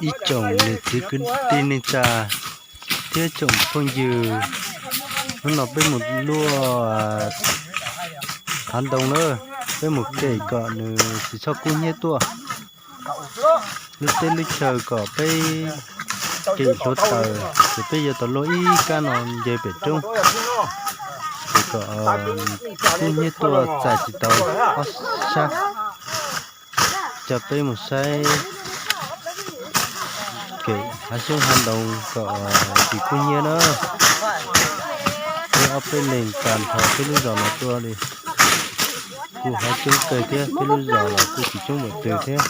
Ib tsoom niam txiv kwv tij neej tsa thiab tsoom phooj ywg, hnub no peb mus luaj hav ntoo na, peb mus kem kom nws tsis txhob kub hnyiab tuaj. Lub teb lub chaw kom peb kem hluav taws, ces peb yuav tau luaj ib kab no nce pem roob, ces kom kub hnyiab tuaj txais tsis tau ob sab. Coj peb mus saib kem hav xyoob hav ntoo kom tsis kub hnyiab na. Peb ob peb leeg tag nrho peb lub zos no tuaj li, kuj hav coob kawg thiab, peb lub zos los kuj tsis coob npaum twg thiab.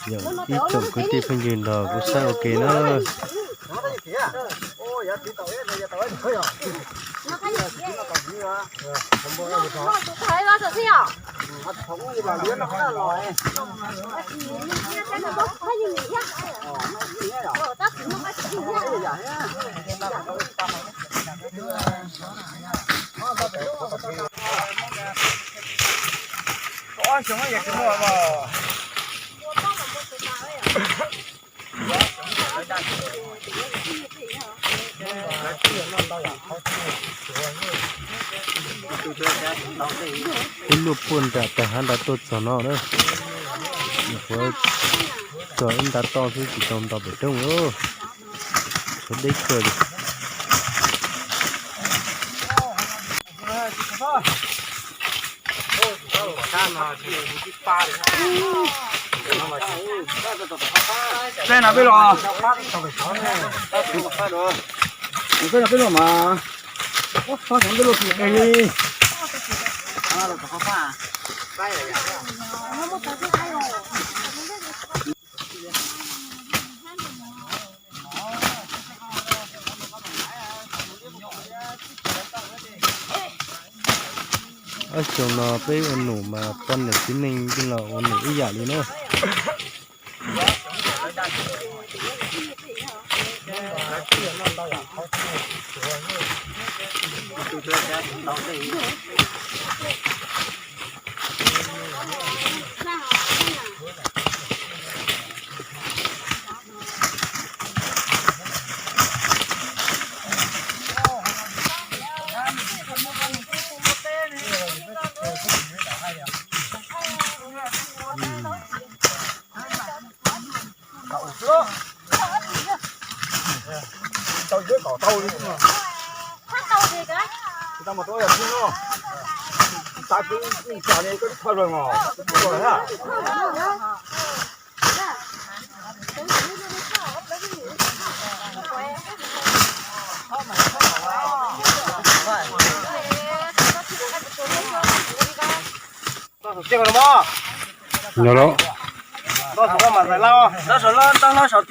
Yog ib tsoom kwv tij phooj ywg nrog kuv saib ua ke na. Peb luaj puag nram tag hav nrad tuaj txog no na. Nyuam qhuav txog ib nta toj xwb tsis tau nto pem roob lawm. Tshuav deb kawg li. Peb no peb los, peb no peb los mas, peb los tus qe li. Ob xyoo no peb ua num mas poj niam txiv neej yeej los ua num ib yam li na.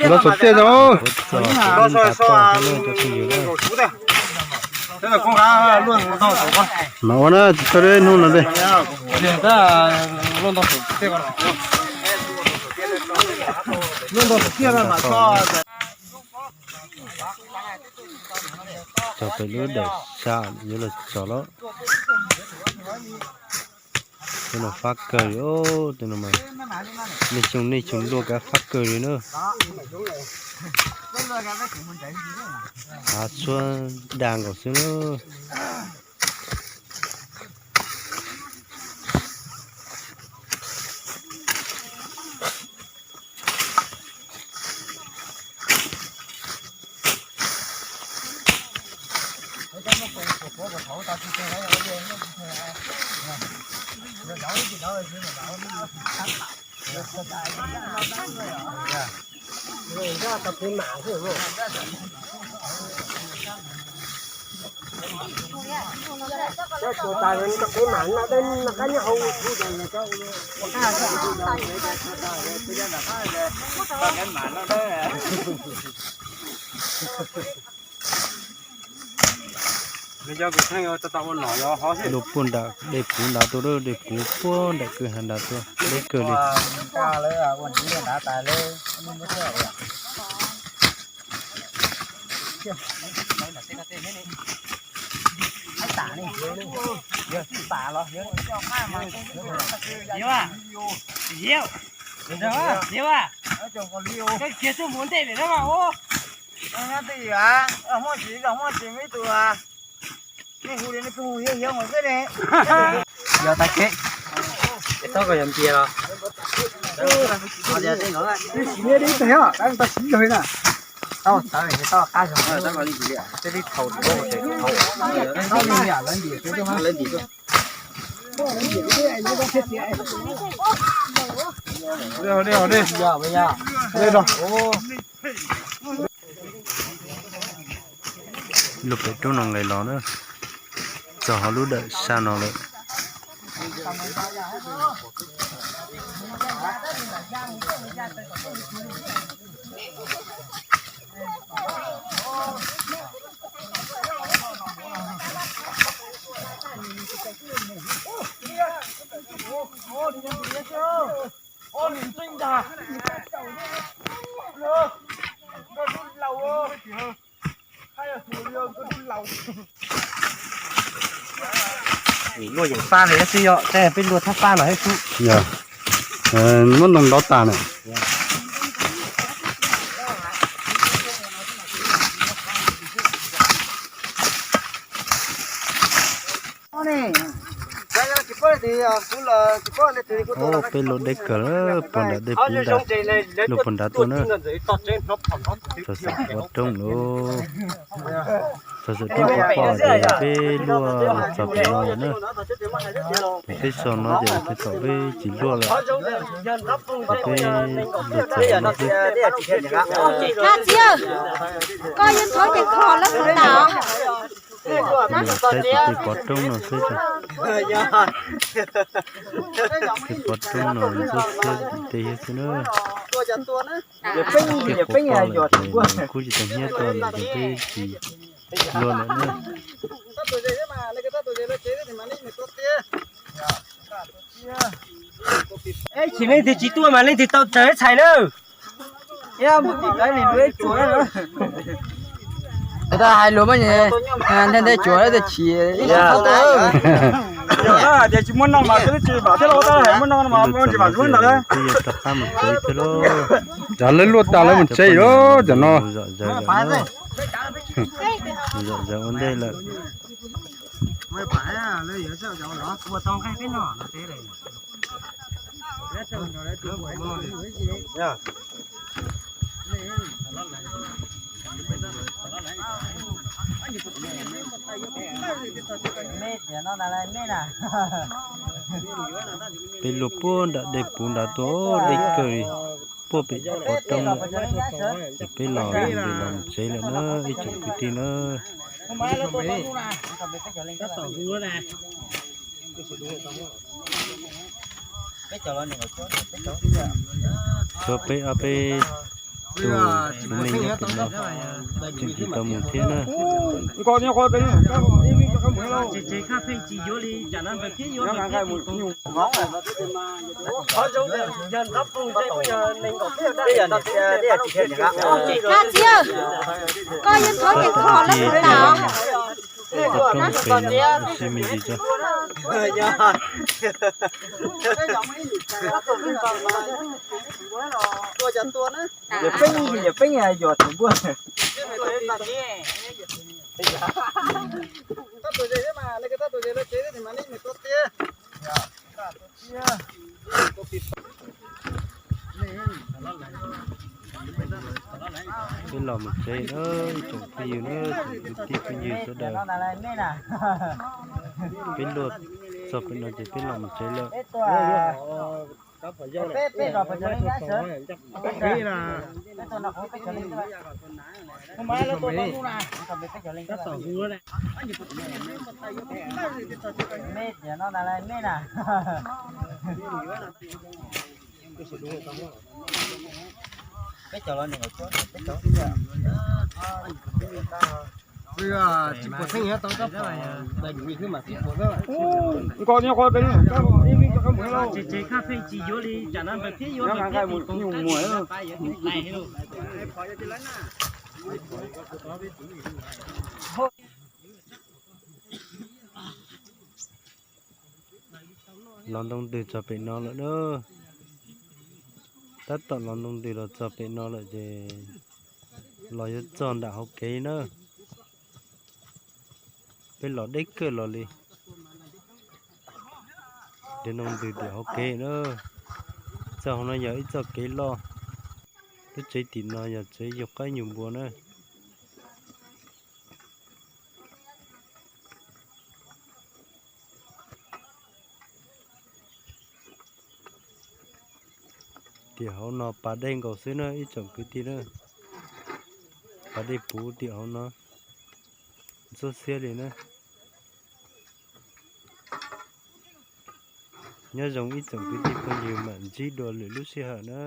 Los saum tiaj no. Mas ua na tsis tau deb hnub no dej. Txog pem lub dawm xya yuav los txog lawm. Tej no fab kawg li, tej no mas nej xyoo nej xyoo luaj kav fab kawg li na. Hav suab dag nkaus xwb na. Luaj puag nram dej puv nrad tuaj, dej puv puag nram kwj ha nrad tuaj, deb kawg li. Yog tsis tas los yog. Yog, yog, yog, koj kiag tuaj mus ntej pem na mas ub. Hmoob tsis, hmoob tsis, hmoob tsis muaj ib tug, nej hu li nej hu hiab hiab mus xwb ne. Yog tag kev, es tau koj yog npias los. Siv li tau, tau siv zog na. Tau tawv es tau qab zog, tau li thaum, tau li thaum. Luag pem roob no nqes los na, txog hauv lub dawm sab no lawm. Luaj yeem fab li xwb yog tej peb luaj thab fab los thiab xwb. Yog, muab ntoo ntov tas na. Peb luaj deb kawg, puag nram dej puv nrad, luaj puag nrad tuaj na. Txog xwm pov roob lawm. Txog xwm roob puv pom ces peb luaj los txog pem no lawm na. Peb so no ces peb thaum peb tsis luaj lawm, ces peb luaj txog no xwb. Txiv, koj yeej thov ces kho lawm puas tas? Saib pem pov roob no xwb. Pem pov roob no xwb, xwb tej thiab xwb na. Tiaj quav poj lawm ces nws kuj tsis tau hnyiab tuaj lawm ces peb tsis luaj lawm na. Ib chim leej twg tsis tuaj mas leej twg tau raws ib txhais na. Tab hais lus mas nthe nthe cuav tab chim ib txhais tau. Tias tsis muaj noj mas twb tsis vam thiab lauj, tab hais muaj noj mas tsis vam tsis muaj ntawd. Twb yog rov qab mus tsev thiab lauj. Cov lawv luaj tas lawv mus tsev lawm cov no. Zom zaws ua ntej lawm. Peb luaj puag nram dej puv nrad tuaj, dej kawg li, puag pem pov roob lawm. Ces peb los los mus tsev lawm na ib tsoom kwv tij na. Tshuav peb ob peb tug txiv neej nyob pem no tseem tsis tau mus thiab na. Txiv, koj yeej thov ces kho lawm puas tas? Pov roob pem no ua si me ntsis tso. Yog peeb yog peeb yog tus npuaj. Peb los mus tsev na ib tsoom phooj ywg na, tsoom kwv tij phooj ywg sawv daws. Peb luaj txog pem no ces peb los mus tsev lawm. Los ntoo ntws txog pem no lawm na. Tab tom los ntoo ntws los txog pem no lawm ces los yuav txog nram hauv kev na. Peb los deb kawg los li. Ntoo ntws tim hauv kev na. Txoj hauv no yog ib txoj kev loj. Lub tsev tim no yog tsev yug qaib yug npua na. Tim hauv no pas dej nkaus xwb na ib tsoom kwv tij na. Pas dej puv tim hauv no, ntxhub xiab li na. Nyob zoo ib tsoom kwv tij phooj ywg mam ntsib dua lwm lub sij hawm na.